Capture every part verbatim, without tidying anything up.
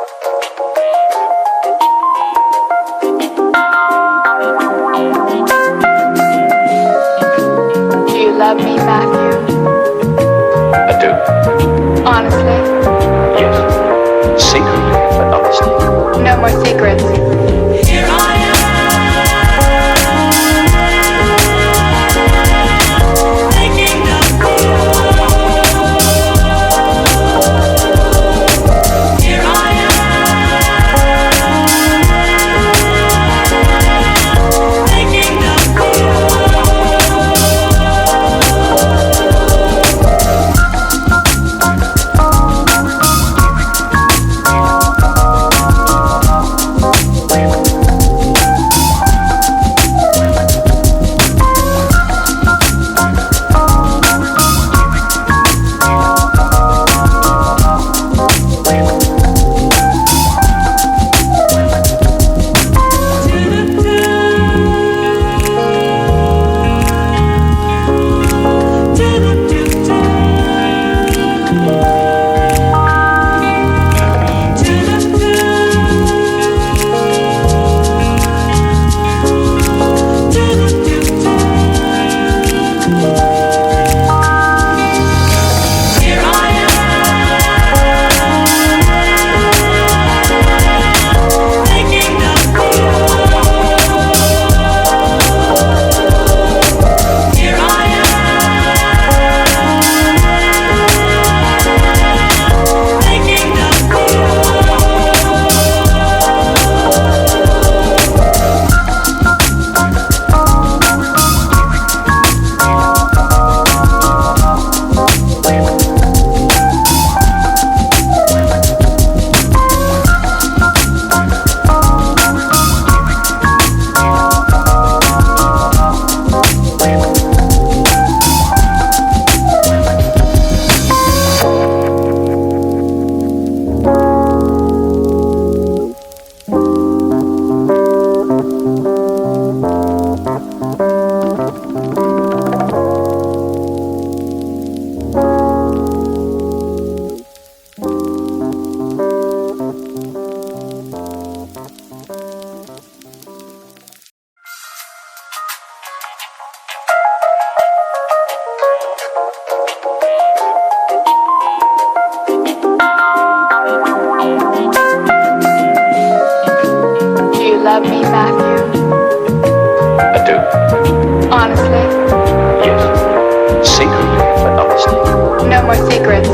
Do you love me, Matthew? I do. Honestly? Yes. Secretly, but honestly. No more secrets. Do you love me, Matthew? I do. Honestly? Yes. Secretly, but honestly. No more secrets.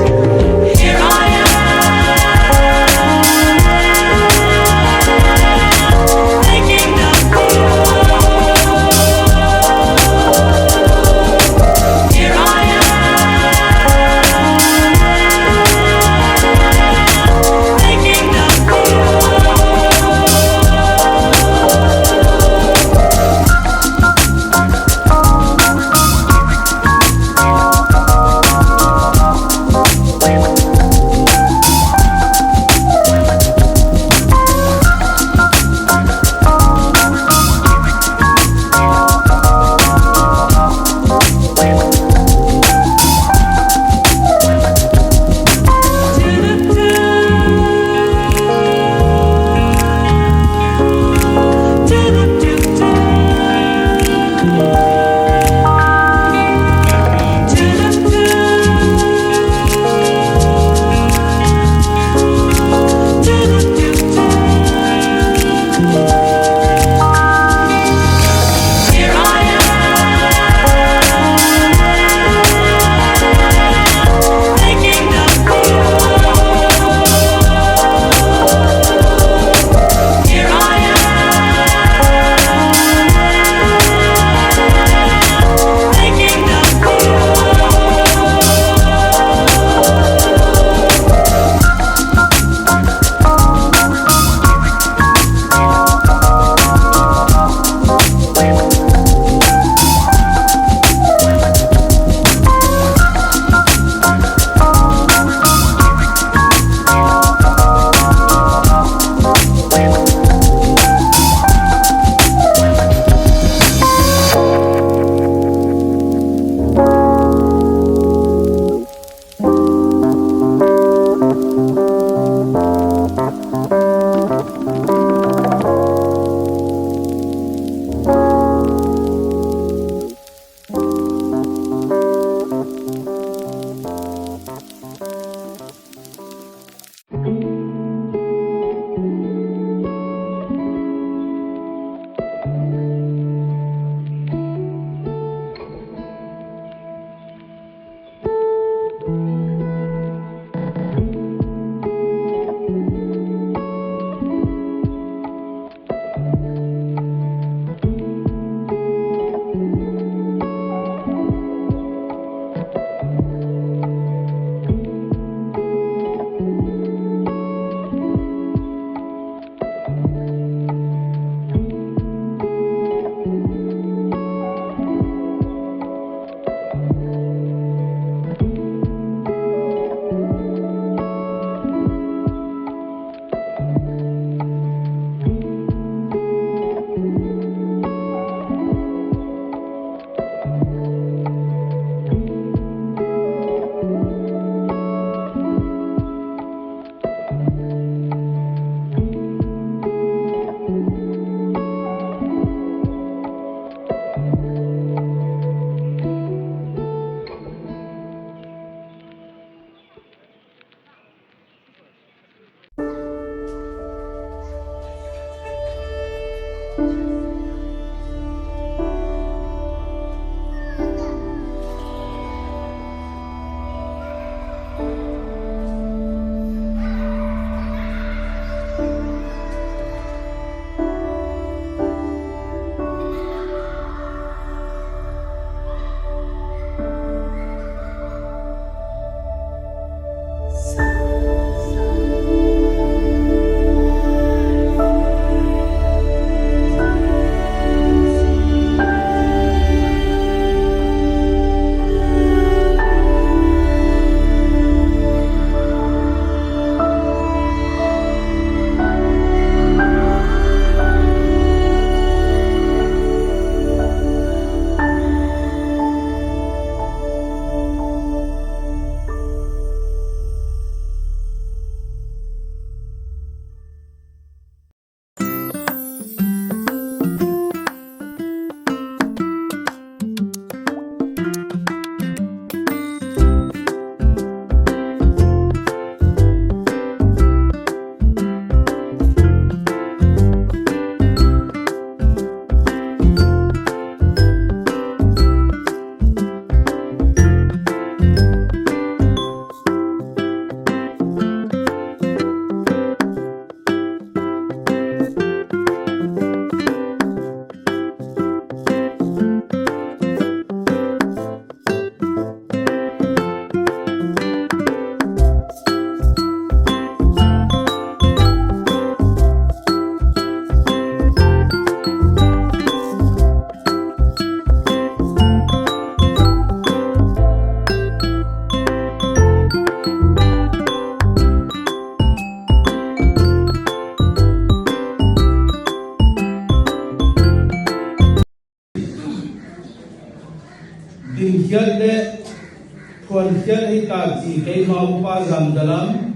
Hita ci keimah upa Zamdalam,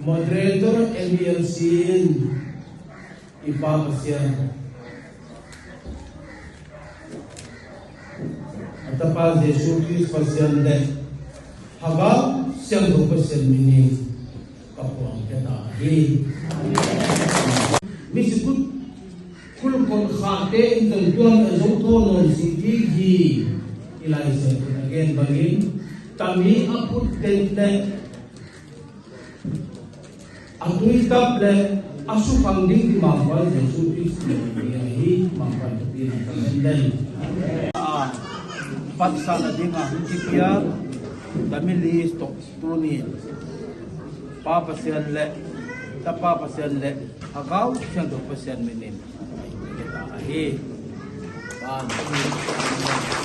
moderator M E L C in i Pa Pasian, a Tapa Jesu Khrist Pasian le Hagau Siangtho Pasian minin ka puang keta hi. Misikut kulkon khate in zong tuan a zo thaw nawn si ding hi. I Lai Siangtho a gen bangin tami a phut den le a tui tap le a sukhang ding hi. Mangpan Jesu Khrist min in hi. Mangpan Topa in a thang den den. A, patsahna ding a hong kipia tami list tawh tuni Pa Pasian le Tapa Pasian le Hagau Siangtho Pasian minin keta ahi. Amen.